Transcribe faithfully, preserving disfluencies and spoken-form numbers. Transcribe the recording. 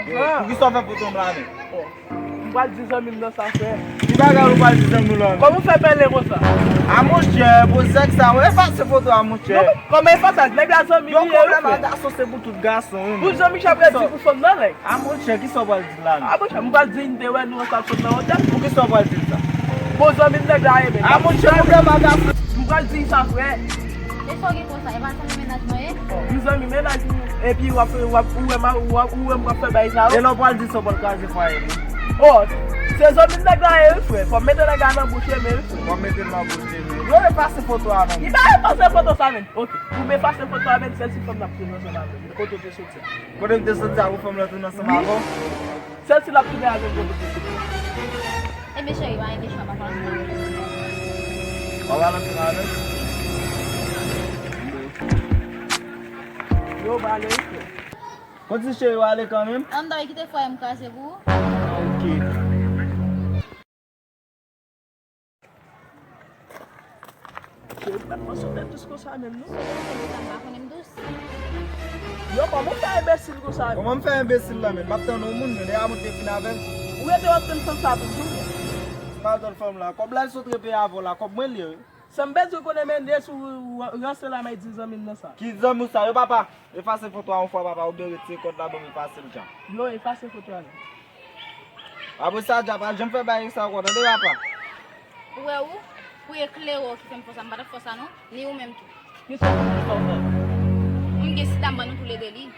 Pou ki sa w fè foto m la menm? M pral di zanmi m nan sa, frè. Ki bagay ou pral di zanmi w la menm? Kòman w fè pale konsa? A monchè, bon zèk sa, ou efase foto a monchè. Kòman efase? Nèg la zanmi m li ye, frè. Yon pwoblèm a gason se pou tout gason, wi. Pou Jean Michel ap di pou fanm nan, nèg. A monchè, ki sa w pral di la menm? A monchè, m pral di m te wè nou ansanm sot nan otèl. Pou ki sa w pral di l sa? Bon, zanmi m nèg la ye, men. A monchè, pwoblèm a gason. M pral di sa, frè. E sa w gen konsa? E pa zanmi mennaj mwen ye? M zanmi mennaj ou, epi w ap, w ap, ou wè m, w ap, ou wè m ap fè bagay sa yo? E lè w pral di sa w pral kraze fwaye li? O, se zanmi nèg la ye, wi, frè. Fò m mete nèg la nan bouch li, men, wi, frè. Fò m mete l nan bouch li, men. Yo efase foto a, non. Li pa efase foto sa, men. Oke. Pou m efase foto a, men, sèl si fanm nan ap tounen ansanm avè m. Kote w te soti a? Kote m te soti a pou fanm nan tounen ansanm avè w? Sèl si l ap tounen avè m, kote w te soti a? Ebyen, cheri, pa gen chwa, papa. W ap al ansanm avè m? Yo, w ale, wi, frè. Konn si cheri w ale kanmenm? Ann dòmi, kite fwaye m kraze pou ou. Ok. Cheri, m pa t panse w te dous konsa menm, non. Cheri, m pa konnen m dous. Yo, kòman w fè enbesil konsa? Kòman m fè enbesil la menm? M ap tann yon moun, men lè a moun te fin avè m. Ou rete w ap tann fanm sa toujou, men. Se pa tann fanm la. Kòb la l sot repe avè w la, kòb mwen l ye, wi. Sa m bezwen konnen, men, de sou ranse la, m ap di zanmi m nan sa. Ki zanmi w sa? Yo, papa, efase foto a yon fwa, papa, oubyen retire kòd la ban m efase l djan. Yo, efase foto a non. Apre sa, djab, pa janm fè bagay sa ankò, tande, papa? Ou wè ou, pou eklere w ki fè m fè sa, m pa t ap fè sa non, ni ou menm tou. Kisa w, kisa w fè? M gen sida, m ban nou toulede li.